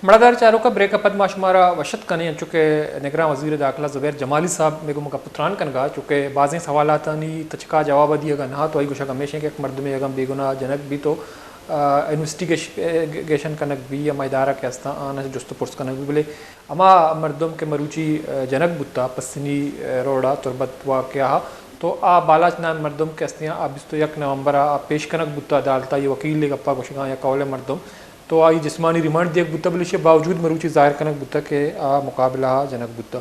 مڑادار چاروکاں، بریک ءَ پد ما شمارا وش اتک کنیں، انچو کہ نگراں وزیر داخلہ زبیر جمالی صاحب مئے گوما گپ ءُ تران کنگ ءَ، چونکہ بازیں سوالاتانی تچکا جواب ءَ دیگ ءَ نہ اَت، تو آئی گوشگ ہمیش اِنت کہ یک مردمے اگاں بے گناہ جنگ بیت تو، آ، انویسٹیگیش-، گیشن کنگ بی، ہما ادارہ کہ ہستاں آناں جست ءُ پرس کنگ بی، بلے ہما مردم کہ مروچی، آ، جنگ بوتا پسنی، آ، روڈ ءَ تربت واقعہ ءَ، تو آ بالاچ نام مردم کہ ہستیاں، آ بیست ءُ یک نومبر ءَ آ پیش کنگ بوتا عدالت ءَ، آئی وکیل ءِ گپ ءَ گوشگاں یا قول مردم، تو آئی جسمانی ریمانڈ دیگ بوتگ، بلے ایشی ء باوجود مروچی ظاہر کنگ بوتگ کہ آ مقابلہ ء جنگ بوتگ۔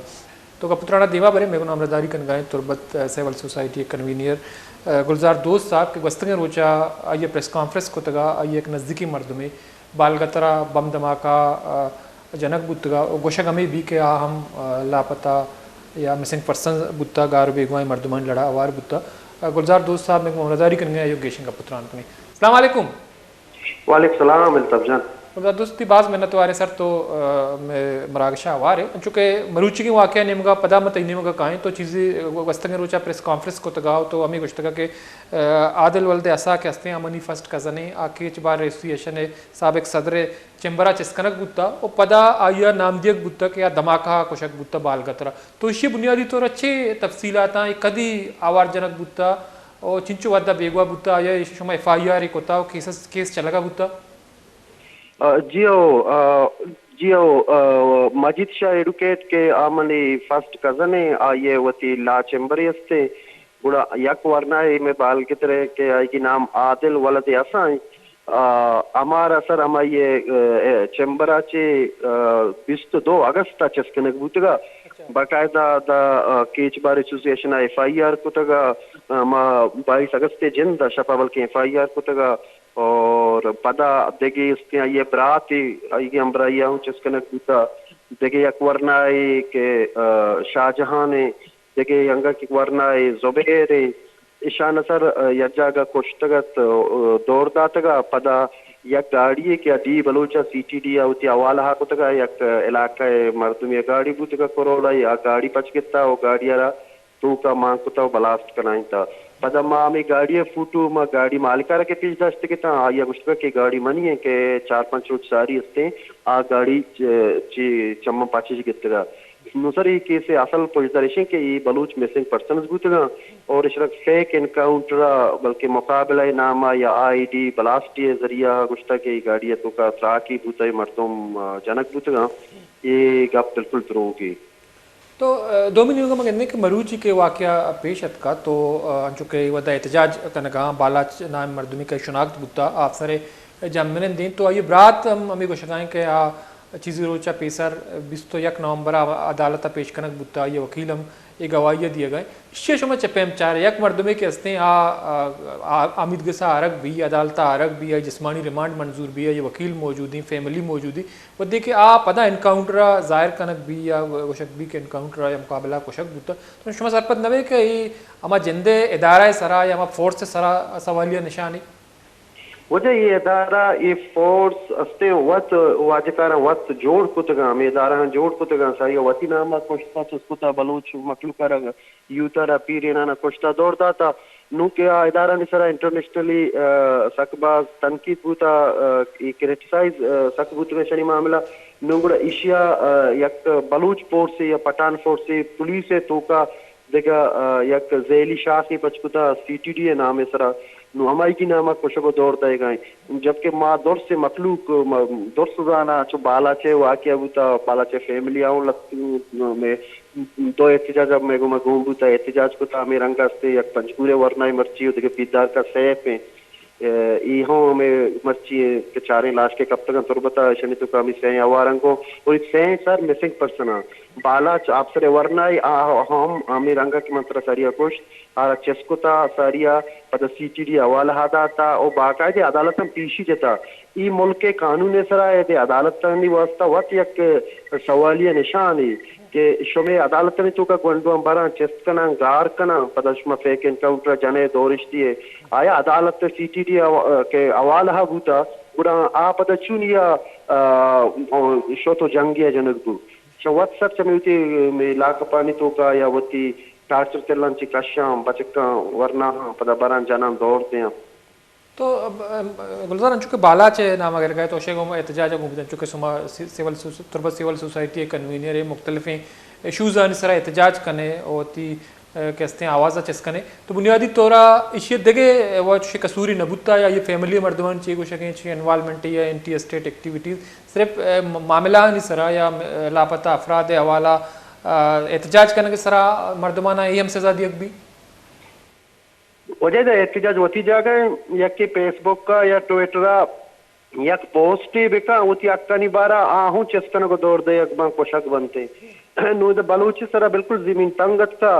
تو گپ ء تران ء دیما بریں، مئے گوں ہمراہداری کنگا انت تربت، ء، سول سوسائٹی ء کنوینئر، ء، گلزار دوست صاحب کہ گوستگیں روچ ء آئی ء پریس کانفرنس کتگ ء آئی ء یک نزدیکی مردمے بالگتر ء بم دھماکہ ء جنگ بوتگ ء گوشگ ہمے بی کہ آ ہم، ء، لاپتہ یا مسنگ پرسن بوتگ، گار ء بیگواہیں مردمانی لڑ ء ہوار بوتگ۔ ء، گلزار دوست صاحب مئے گوں ہمراہداری کنگا انت، آئی ء گیشیں گپ ء تران کنیں۔ السلام علیکم۔ وعلیکم السلام، الطاف جان۔ گلزار دوست، تئی باز منت واریں سر تو، ء، مئے مراگش ء ہوار ئے۔ انچو کہ مروچیگیں واقعہ ء نیمگ ء پدا ما تئی نیمگ ء کائیں، تو چیزے گوستگیں روچ ء پریس کانفرنس کتگ ء تو ہمے گوشتگ کہ، ء، عادل ولد اسا کہ ہستیں، آ منی فرسٹ کزن ایں، آ کیچ بار ایسوسی ایشن ء سابق صدر ء چیمبر ء چست کنگ بوتگ و پدا آئی ء نام دیگ بوتگ کہ آ دھماکہ ء کشگ بوتگ بالگتر ء۔ تو ایشی بنیادی طور ء چے تفصیلاتاں، اے کدی آوار جنگ بوتگ؟ او چنچو وھد ء بیگواہ بوتگ، آیا ایشی شما ایف آئی آر ء کتگ و کیس، کیس چلگ ء بوتگ؟ آ، جی او، آ، جی او، آ، مجید شاہ ایڈوکیٹ کہ آ منی فرسٹ کزن ایں، آئی ء وتی لا چیمبرے است ایں، گڑا یک ورنائے مئے بالگتر ء کہ آئی ء نام عادل ولد اسا ایں، آ، ہمارا سر ہمائی ء، آ، چیمبر ء چہ، آ، بیست ء دو اگست ء چست کنگ بوتگ ء باقاعدہ دا، آ، کیچ بار ایسوسی ایشن ء ایف آئی آر کتگ ء، آ، ما بائیس اگست ء جند ء شپ ء بلکیں ایف آئی آر کتگ ء اور پدا دگہ استیں آئی ء براتے، آئی ء ہمبراہی ء ہوں چست کنگ بوتگ۔ دگہ یک ورنائے کہ، آ، شاہ جہان ء، دگہ انگت یک ورنائے زبیر ء، اشان ء سر، آ، یک جاگہ کشتگ ات، آ، دور داتگ ء پدا یک گاڑی ء کہ آ ڈی بلوچ ء سی ٹی ڈی ء وتی حوالہ ء کتگ ء یک علاقہ ء مردمے ء گاڑی بوتگ ء کروڑا ء آ گاڑی پچ گپتگ ء گاڑی ء را توک ء مان کتگ ء بلاسٹ کنائینتگ۔ پدا ما ہمے گاڑی ء فوٹو ما گاڑی مالک ء را کہ پیش داشتگ اتاں، آئی ء گوشتگ کہ گاڑی منی انت کہ چار پنچ روچ ساری استیں، آ گاڑی چ-، چہ چماں پچ اش گپتگ ء۔ نوں سر اے کیس ء اصل پژدر اش انت کہ اے بلوچ مسنگ پرسنز بوتگ انت اور اشرا فیک انکاؤنٹر ء بلکہ مقابلہ ء نام ء یا آئی ڈی بلاسٹی ء ذریعہ ء گوشتگ کہ اے گاڑی ء توکا تراکی بوتگ، مردم، آ، جنگ بوتگ انت۔ اے گپ بالکل دروگے۔ تو، آ، دومی نیمگ ء ما گندیں کہ مروچی کہ واقعہ پیش اتکا تو، آ، انچو کہ ودا احتجاج کنگا بالاچ نام مردمی کہ شناخت بوتا آفسر جمنندین تو آئی برات ہم ہمیں گوشگائیں کہ آ چیزی روچ ء پیسر بیست و یک نومبر ء عدالت ء پیش کنگ بوتگ، آئی ء وکیل ہم اے گواہی ء دیگ ء انت۔ ایشی ء شما چہ پیم چار ئے؟ یک مردمے کہ ہستیں آ، آ، آ، آمیدگ ء سا آرگ بی، عدالت ء آرگ بی، آئی جسمانی ریمانڈ منظور بی، آئی وکیل موجودیں، فیملی موجودیں، وھدے کہ آ پدا انکاؤنٹر ء ظاہر کنگ بی یا گوشگ بی کہ انکاؤنٹر ء یا مقابلہ ء کشگ بوتگ، تو شما سرپد نہ بئے کہ اے ہما جند ء ادارہ ء سرا یا ہما فورس ء سرا سوالیہ نشانے؟ واجہ اے ادارہ، اے فورس استیں وت واجہ کاراں وت جوڑ کتگاں، ہمے ادارہاں جوڑ کتگاں، ساری وتی نام ء کشتا چست کتا، بلوچ مخلوق ء را، یوتھ ء را، پیریناں کشتا دور داتا۔ نوں کہ آ ادارہانی سرا انٹرنیشنلی، آ، سک باز تنقید بوتا، آ، اے کرٹیسائز، آ، سک بوتگ اشانی معاملہ۔ نوں گڑا ایشیا، آ، یک بلوچ فورسے یا پٹھان فورسے پولیس ء توکا دگہ، آ، یک ذیلی شاخے پچ کتا سی ٹی ڈی ء نام ء سرا، نوں ہمائیگی نام ء کشگ ء دور دئیگ ء انت۔ جبکہ ما درس مخلوق، ما درس زاناں، چو بالاچ ء واقعہ بوتا، بالاچ ء فیملی آؤں لگتی، مئے دو احتجاج ء مئے گوما گون بوتا، احتجاج کتا، ہمے رنگ ء است یک پنجگور ء ورنائے مرچی و دگہ پیدار کا سیف ہیں۔ ء، اے ہم ہمے مرچی کہ چاریں لاش کہ کپتگ انت تربت ء، ایشانی توکا ہمے سئیں آوار انگو، اور اے سئیں سر مسنگ پرسن انت۔ بالاچ آپسر ورنائے آ ہم ہمے رنگ ء کہ من ترا ساری ء گوشت، آرا چست کتا ساری ء، پدا سی ٹی ڈی حوالہ ء داتا و باقاعدہ عدالت ہم پیشی جتا۔ اے ملک ء قانون ء سرا اے دے عدالتانی واستہ وت یک سوالیہ نشانے۔ کہ شمے عدالتانی توکا گونڈواں براں، چست کناں، گار کناں، پدا شما فیک انکاؤنٹر ء جنئے دورشتی ء۔ آیا عدالت سی ٹی ڈی ء کہ حوالہ ء بوتا، گڑا آ پدا چونیا، آ، شت و جنگے ء جنگ بو؟ چہ وت سر چہ مئے وتی مئے لاکپانی توکا یا وتی ٹارچر سیلاں چہ کشاں، بچکاں ورناہاں، پدا براں جناں دور دیاں۔ تو، ام، ام، گلزار، انچو کہ بالاچ ءِ نام ءَ گرگ ءَ ئے، تو شے گوں احتجاج ءَ گوں بزاں، چونکہ شما سی-، سول سوس-، تربت سول سوسائٹی ءِ کنوینر ئے، مختلفیں ایشوز آنی سرا احتجاج کن ئے، وتی، ا، کہ استیں آواز ءَ چست کن ئے۔ تو بنیادی طور ءَ ایشی ءَ دگہ، ا، وَ چوشیں قصوری نہ بوتا یا اے فیملی ءِ مردمانی چے گوشگ ءَ ایں، چے انوالومنٹ یا اینٹی اسٹیٹ ایکٹیویٹیز، صرف، ا، م-، معاملہ آنی سرا یا، ا، لاپتہ افراد ءِ حوالہ، ا، احتجاج کنگ ءِ سرا مردماناں اے ہم سزا دیگ بی؟ واجہ، ادا احتجاج وتی جاگہ ایں، یکے فیس بک ءَ یا ٹویٹر ءَ یک پوسٹے بکن، وتی حقانی بارہ ءَ آ ہوں چست کنگ ءُ دور دئیگ باں، کشگ بنت۔ نوں ادا بلوچ ءِ سرا بالکل زمین تنگ اتکا۔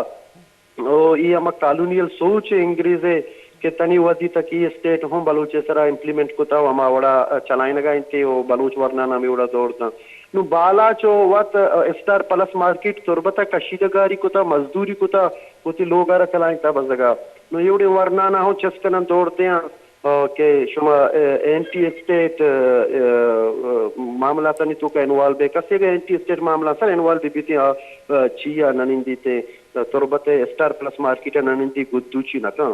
او اے ہما کالونیل سوچ انگریز ءِ کہ تنی وھدی تک اے اسٹیٹ ہوں بلوچ ءِ سرا امپلیمنٹ کتا ءُ ہما وڑا چلائینگ ءَ انت ءُ بلوچ ورنانا ہمے وڑا دور داں۔ نوں بالاچ ءَ وت، ا، اسٹار پلس مارکیٹ تربت ءَ کشیدہ گاری کتا، مزدوری کتا، وتی لوگ ءَ را چلائینتا بزگ ءَ۔ نوں اے وڑیں ورنانا ہوں چست کناں دور دیاں، ا، کہ شما، ا، اینٹی اسٹیٹ، ا، ا، معاملاتانی توکا انوالو بے، کسے بھی اینٹی اسٹیٹ معاملہ سر انوالو بہ بیتیں، آ، ا، چیا ننندیتیں، تربت ءِ اسٹار پلس مارکیٹ ءَ ننندی گدوچی نہ کن۔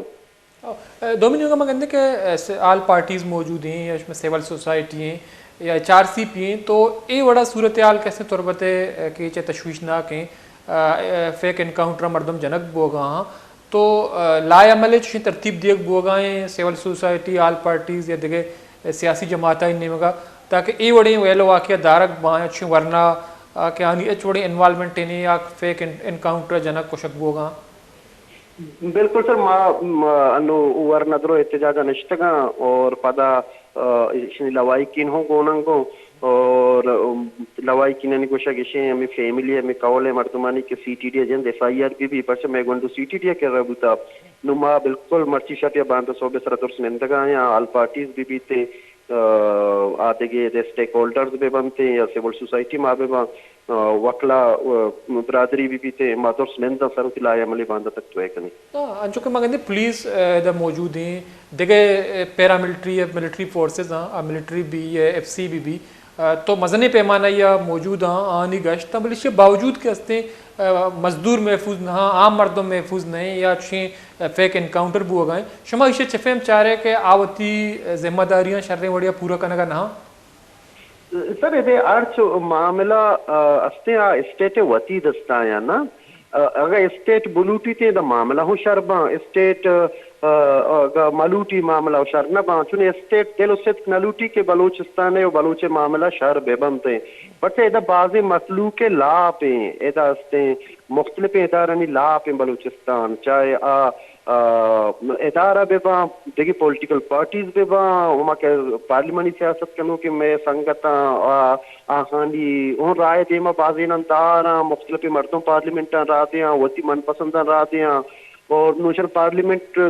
او، ا، دومی نیمگ ءَ ما گندیں کہ، ا، س-، آل پارٹیز موجود ایں یا شمئے سول سوسائٹی ایں یا ایچ آر سی پی ایں، تو اے وڑا صورتحال کہ استیں تربت ءِ، ا، کیچ ءَ تشویشناک ایں، ا، ا، فیک انکاؤنٹر ءَ مردم جنگ بوگ ءَ آں، تو، ا، لائحہ عمل ءِ چشیں ترتیب دیگ بوگ ءَ ایں سول سوسائٹی، آل پارٹیز یا دگہ سیاسی جماعتانی نیمگ ءَ، تاکہ اے وڑیں ویل ءُ واقعہ دارگ باں یا چشیں ورنا، ا، کہ آنی ہچ وڑیں انوالومنٹ نہ ایں یا فیک ان-، انکاؤنٹر ءَ جنگ کشگ بوگ ءَ آں؟ بالکل سر، ما، ما انو ورنا درو احتجاج ءَ نشتگاں اور پدا، ا، اشانی لواحقین ہوں گوننگوں اور، ام، لواحقینانی گوشگ اشیں ہمے فیملی، ہمے کہول ءِ مردمانی کہ سی ٹی ڈی ءَ جند ایف آئی آر بہ بی، پرچہ مئے گونڈو سی ٹی ڈی ءَ کرا بوتا۔ نو ما بالکل مرچی شپ یا باندا صبح سرا درست نندگا آیاں، آل پارٹیز بہ بیتیں، ا، آ دگہ اسٹیک ہولڈرز بہ بنتیں یا سول سوسائٹی ما بہ باں، ا، وکلا، ا، برادری بہ بیتیں، ما درست ننداں سر وتی لائحہ عملی باندا تک توئے کنیں۔ ہاں، انچو کہ ما گندیں پولیس، ا، ادا موجود ایں، دگہ، ا، پیراملٹری یا ملٹری فورسز آں، آ، ملٹری بی یا ایف سی بہ بی، ا، تو مزنیں پیمانہ یا موجود آں، آنی گشت آں، بلے ایشی باوجود کہ استیں، ا، مزدور محفوظ نہ آں، عام مردم محفوظ نہ ایں یا چشیں، ا، فیک انکاؤنٹر بوگ ءَ ایں۔ شما ایشی چہ فہم چارے کہ آ وتی ذمہ داریاں شریں وڑیا پورا کنگ ءَ نہ آں؟ سر، ادے ہرچ معاملہ، ا، استیں آ اسٹیٹ ءِ وتی دستایاں نا۔ ا، اگاں اسٹیٹ بلوٹیت ایں، دا معاملہ ہوں شر باں۔ اسٹیٹ، ا، اگاں ملوٹی معاملہ ہوں شر نہ باں۔ چون اسٹیٹ دل ءُ صدق نہ لوٹی کہ بلوچستان ءِ ءُ بلوچ ءِ معاملہ شر بہ بنت ایں۔ پرچہ ادا بازیں مخلوق ءِ لاپ ایں، ادا استیں مختلف ادارانی لاپ ایں بلوچستان، چاہے آ، ا، ادارہ بہ باں، دگہ پولیٹیکل پارٹیز بہ باں، ہما کہ پارلیمانی سیاست کنوکیں مئے سنگتاں، آ، آہانی اوں رائے دیما بازیناں داراں، مختلف مردم پارلیمنٹاں راہ دیاں، وتی من پسنداں راہ دیاں۔ اور نوشر پارلیمنٹ، ا،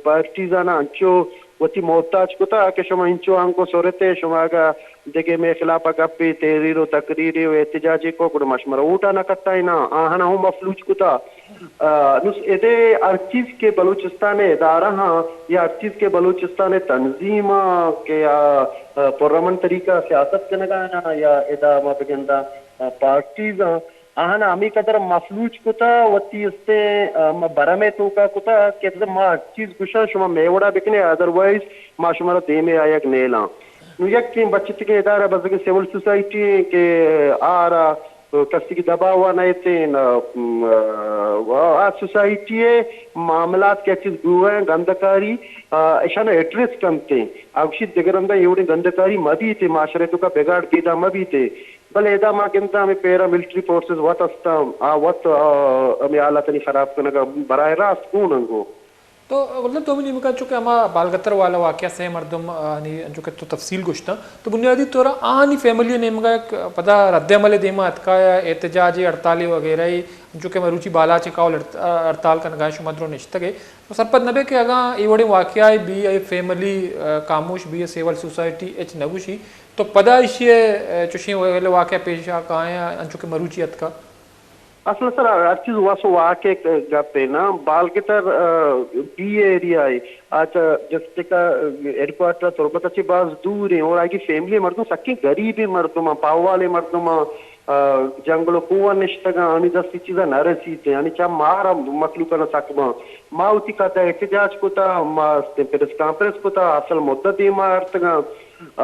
پارٹیزانا انچو وتی محتاج کتا کہ شما انچو آنگو سرتے، شما اگا دگہ مئے خلاف ءَ گپے، تحریر ءُ تقریرے ءُ احتجاجے کو، گڑا ما شمارا ووٹ ءَ نہ کٹائیناں، آہاں ہوں مفلوج کتا۔ ا، نو ادے ہر چیز کہ بلوچستان ءِ ادارہ ہاں یا ہر چیز کہ بلوچستان ءِ تنظیم ہاں کہ آ، ا، پرامن طریقہ ءَ سیاست کنگ ءَ آں یا ادا ما بگنداں، ا، پارٹیز ہاں، آہاں ہمے قدر مفلوج کتا، وتی استیں، ا، ما برم ءِ توکا کتا کہ ما ہر چیز گوشاں، شما مئے وڑا بکنے، ادروائز ما شمارا دیمے آیگ نیلاں۔ نو یکیں بچتگیں ادارہ بزگیں سول سوسائٹی ایں کہ آرا کسی کی دباوا نہ ایتیں، نہ، م، آ سوسائٹی ءِ معاملات کہ چیز بوئیں گندکاری، آ، اشانا ایڈریس کنتیں۔ آ گوشیت دگہ رندا اے وڑیں گندکاری مہ بیتیں، معاشرے توکا بگاڑ پیدا مہ بیتیں۔ بلے ادا ما گنداں ہمے پیرا ملٹری فورسز وت استاں، آ وت، آ، ہمے حالاتانی خراب کنگا براہ راست گون انگو۔ تو گلزار، دومی نیمگا چونکہ ہما بالگتر والا واقعہ، سئے مردم، آ، آنی انچو کہ تو تفصیل گوشتاں، تو بنیادی طور آنی فیملی نیمگا یک پدا رد عمل دیما اتکا یا احتجاج، ہڑتال وغیرہ، انچو کہ مروچی بالاچ کہول ہڑت-، آ، ہڑتال کنگا شما درو نشتگے، تو سرپد نہ بے کہ اگاں اے وڑیں واقعہ بی، اے فیملی، آ، خاموش بی، سول سوسائٹی ہچ نہ گوشی، تو پدا ایشی ءَ، آ، چوشیں ویل واقعہ پیش آ کائیں، انچو کہ مروچی اتکا؟ اصل سر ہر چیز وس و واقع گپے نا، بالگتر، آ، بی ایریا ہے، آ چہ جسٹکا ہیڈ کوارٹر تربت چہ باز دور ہیں اور آگی فیملی مردم سکیں غریبیں مردم ہیں، پاہوالیں مردم ہیں، آ، جنگل و کوہ نشتگاں، آنی دست چیزا نہ رسیت، یعنی چا مارا مخلوق نہ سک باں۔ ما وتی قد احتجاج کتا، ما استیں پریس کانفرنس کتا، اصل مدت دیما آرتگاں۔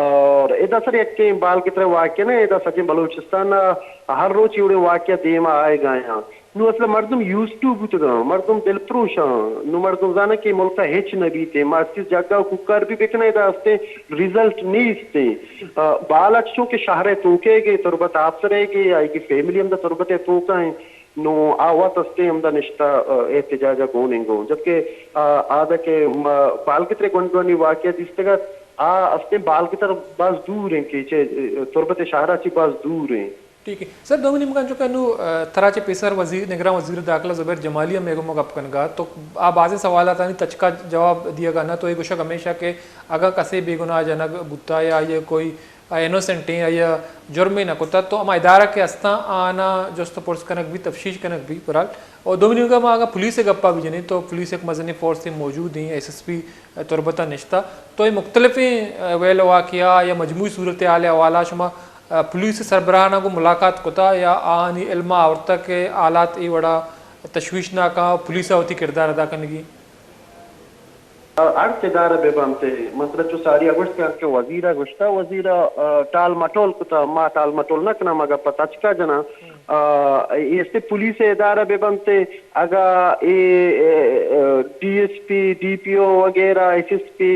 اور ادا سر یکیں بالگتر واقعہ نہ، ادا سجیں بلوچستان ء ہر روچ ایوڑیں واقعہ دیما آئیگا آں۔ نو اصل مردم یوزڈ ٹو بوتگاں، مردم دلپروشاں، نو مردم زاناں کہ ملک ء ہچ نہ بیت، ما چیز جگہ و کوکار بھی بکنے ادا استیں رزلٹ نیست۔ آ، بالاچ چونکہ شہر ء توکے گے، تربت آپسرے گے، آئی کی فیملی ہم دا تربت ء توکا ہیں۔ نو آ وت استیں ہمدا نشتہ، آ، احتجاج ء گون انگو۔ جبکہ، آ، آ دا کہ ما بالگترے گونڈوانی واقعہ دیستگ ات، آ استیں بالگتر باز دور ہیں کہ چہ، آ، تربت شہرا چی باز دور ہیں۔ ٹھیک ہے۔ سر، دومی نیمگا انچو کہ انو، آ، ترا چہ پیسر وزیر، نگراں وزیر داخلہ زبیر جمالی ہم اے گوما گپ کنگا، تو آ بازیں سوالاتانی تچکا جواب دیگا نہ، تو اے گوشگ ہمیشہ کہ اگاں کسے بے گناہ جنگ بوتا یا آئی کوئی آ انوسنٹ ایں، آئی ء جرمے نہ کتگ، تو ہما ادارہ کہ استاں آناں جست ء پرس کنگ بیت، تفتیش کنگ بیت۔ بہرحال، اور دومی نیمگا ما اگاں پولیس ء گپا بجنیں تو پولیس یک مزنیں فورسے موجود ایں، ایس ایس پی تربت ء نشتہ، تو اے مختلفیں، آ، ویل واقعہ یا مجموعی صورتحال ء حوالہ شما، آ، پولیس ء سربراہاناں گوں ملاقات کتگ یا آہانی علم ء آورتگ کہ حالات اے وڑا تشویشناک آں، پولیس ء وتی کردار ادا کنگی؟ ہرچ ادارہ بہ بنت، من ترا چو ساری ء گوشت کہ انچو وزیر ء گوشتہ، وزیر ء، آ، ٹال مٹول کتہ، ما ٹال مٹول نہ کناں، ما گپ ء تچک ء جناں۔ آ، ایسے پولیس ء ادارہ بہ بنت، اگاں اے، اے، اے، D S P, D P O وغیرہ، ایس ایس پی،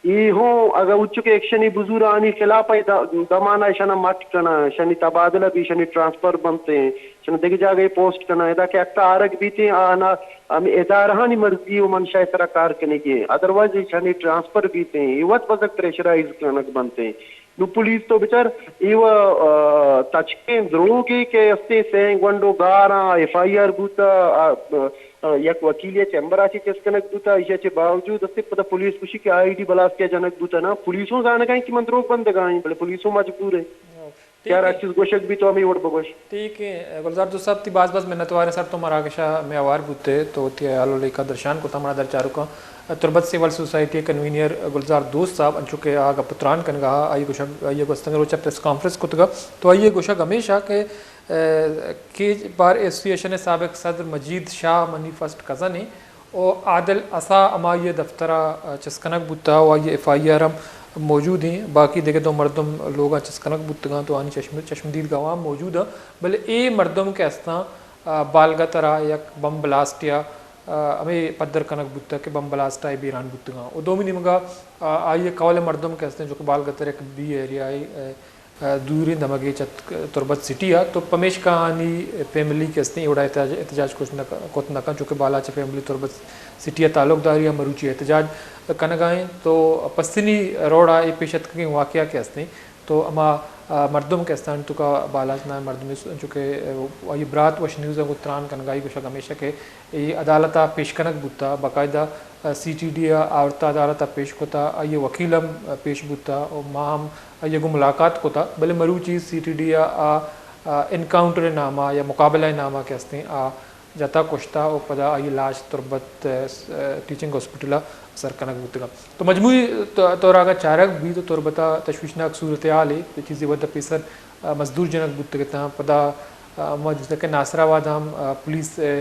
اے ہوں اگاں اوچک ایکشنے بزور آنی خلاف ء، د-، دمان ء اشاناں مٹ کناں، اشانی تبادلہ بی، اشانی ٹرانسفر بنت، اشاناں دگہ جاگہ پوسٹ کناں، ادا کہ حق ء آرگ بیتیں، آ نا ہمے ادارہانی مرضی و منشا ء سرا کار کنگی انت، ادروائز ایشانی ٹرانسفر بیتیں، اے وت بزگ پریشرائز کنگ بنتیں۔ نو پولیس تو بچار، اے و، آ، تچکیں دروگے کہ استیں سئیں گونڈو گاراں ایف آئی آر بوتا، آ، آ، یک وکیلے چیمبر ء چہ چست کنگ بوتا، ایشی ء چہ باوجود است پدا پولیس گوشی کہ آئی ڈی بلاسٹ ء جنگ بوتا نا، پولیس ہوں زانگ ء کہ من دروگ بندگ ء آں، بلے پولیس ہوں مجبور ہے۔ کہ ہر چیز گوشگ بیت تو ہمیں وڑ بگوش۔ ٹھیک ہے، گلزار دوست صاحب، تی باز باز منتوار ہیں سر، تو مراگشا میں آوار بوتے تو وتی حال و لیکہ درشان کتا۔ منا در چاروکاں تربت سول سوسائٹی کنوینئر گلزار دوست صاحب انچو کہ آ گپ تران کنگا، آئی گوشگ، آئی گوستنگ روچا پریس کانفرنس کتگا، تو آئی گوشگ ہمیشہ کہ کیچ بار ایسوسی ایشن ء سابق صدر مجید شاہ منی فرسٹ کزن ایں و عادل عصا ہمائی ء دفتر ء چست کنگ بوتا و آئی ء ایف آئی آر ہم موجود ایں، باقی دگہ دو مردم لوگاں چست کنگ بوتگاں تو آنی چشم، چشمدید گواہ موجود ایں، بلے اے مردم کہ استاں، آ، بالگتر ء یک بم بلاسٹ یا، آ، ہمے پدر کنگ بوتگ کہ بم بلاسٹ ء بیران بوتگاں و دومی نیمگا، آ، آئی ء کہول ء مردم کہ استیں جو کہ بالگتر یک بی ایریا ء، آ، دوریں دمگے چہ تربت سٹی ء، تو پمیشکا آنی فیملی کہ استیں اے وڑا احتجاج، احتجاج کت نہ ک-، کت نہ کن، چونکہ بالاچ فیملی تربت سٹی ء تعلق داری ء مروچی احتجاج کنگا انت۔ تو پسنی روڈ ء اے پیش اتکگیں واقعہ کہ استیں، تو ہما، آ، مردم کہ استان توکا بالاچ نام مردمی س-، چونکہ، آ، آئی برات وش نیوز ء گوں تران کنگا ای گوشگ ہمیشہ کہ اے عدالت ء پیش کنگ بوتا، باقاعدہ، آ، سی ٹی ڈی ء آورتا عدالت ء پیش کتا، آئی ء وکیل ہم، آ، پیش بوتا و ما ہم آئی ء گوں ملاقات کتا، بلے مروچی سی ٹی ڈی ء آ، آ، انکاؤنٹر ء نام ء یا مقابلہ ء نام ء کہ استیں آ جتا کشتا و پدا آئی ء لاش تربت، آ، س-، آ، ٹیچنگ ہاسپٹل ء سر کنگ بوتگا۔ تو مجموعی ط-، طور اگاں چارگ بیت تو تربت ء تشویشناک صورتحال ء چیزے وھد ء پیسر، آ، مزدور جنگ بوتگ اتاں، پدا، آ، ما دیستگ کہ ناصر آباد ہم، آ، پولیس ء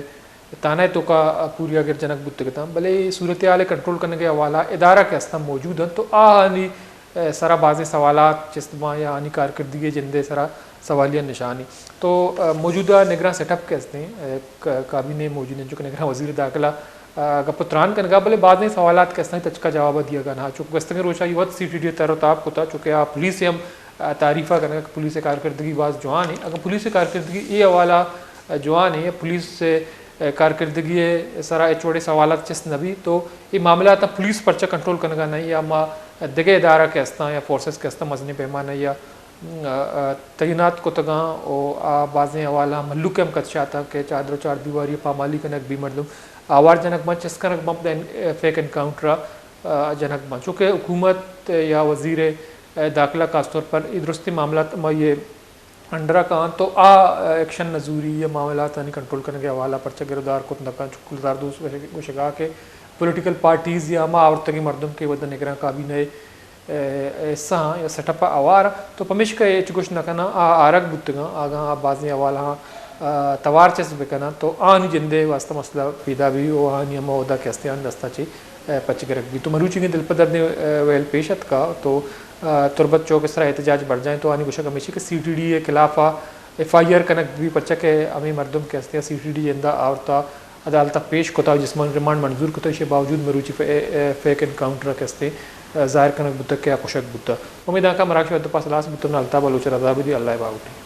تھانہ ء توکا پوریا گر جنگ بوتگ اتاں، بلے اے صورتحال ء کنٹرول کنگ ء حوالہ ادارہ کہ استاں موجود انت تو آہانی، ء، سرا بازیں سوالات چست باں یا آنی کارکردگی ء جند ء سرا سوالیہ نشانی۔ تو، ء، موجودہ نگراں سیٹ اپ کہ استیں، ء، ک-، کابینہ موجود انت چونکہ نگراں وزیر داخلہ، ء، گپ و تران کنگا، بلے بازیں سوالات کہ استاں تچکا جواب دیگا نہ، چونکہ گوستگیں روچا یہ وقت سی ٹی ڈی تر و تاب کتا، چونکہ آ پولیس ہم، ء، تعریفہ کنگا کہ پولیس کارکردگی باز جوان ہے۔ اگر پولیس کارکردگی اے حوالہ جوان ایں، پولیس ء کارکردگی ء سرا ہچ وڑیں سوالات چست نہ بیت تو اے معاملات ء پولیس پرچہ کنٹرول کنگا نہ یا ما دگہ ادارہ کہ استاں یا فورسز کہ استاں مزنیں پیمانہ یا، م، ء، ء، تعینات کتگاں و آ بازیں حوالہ مھلوک ء ہم کدشاتاں کہ چادر و چاردیواری ء پامالی کنگ بی مردم آوار جنگ بنت، چست کنگ بنت، دین فیک انکاؤنٹر ء، ء، جنگ بنت۔ چونکہ حکومت یا وزیر داخلہ خاص طور پر اے درستیں معاملات ما یہ انڈرا کاں تو آ ایکشن نزوری یا معاملاتانی کنٹرول کنگ ء حوالہ پرچہ گرودار کت نہ کن، چو گلزار دوست گوشگ، گوشگا کہ پولیٹیکل پارٹیز یا ہما آورتگیں مردم کہ ودا نگراں کابینہ ء ء، حصہ آں یا سیٹ اپ ء ہوار آں، تو پمیشکا اے ہچ گوشت نہ کناں، آ آرگ بوتگاں، اگاں آ بازیں حوالہاں، ء، توار چست بکناں تو آنی جندے واسطہ مسئلہ پیدا بی و آنی ہما عہدہ کہ ہستیں آنی دستا چہ، ء، پچ گرگ بی۔ تو مروچیگیں دلپدردیں، ء، ویل پیش اتکا تو، ء، تربت چوک ء سرا احتجاج برجائیں تو آنی گوشگ ہمیشی کہ سی ٹی ڈی ء خلافا ایف آئی آر کنگ بی، پرچا کہ ہمے مردم کہ ہستیں سی ٹی ڈی جندا آورتا عدالت ء پیش کتا، جسمانی ریمانڈ منظور کتا، ایشی باوجود مروچی فے-، اے، فیک انکاؤنٹر کہ ہستیں، ظاہر کنگ بوتگ کہ آ کشگ بوتگ۔ امیداں کہ مراگش ء دپا ہلاس بوتگ، نہ الطاف بلوچ ء رضا بدی، اللہ ء باہوٹ۔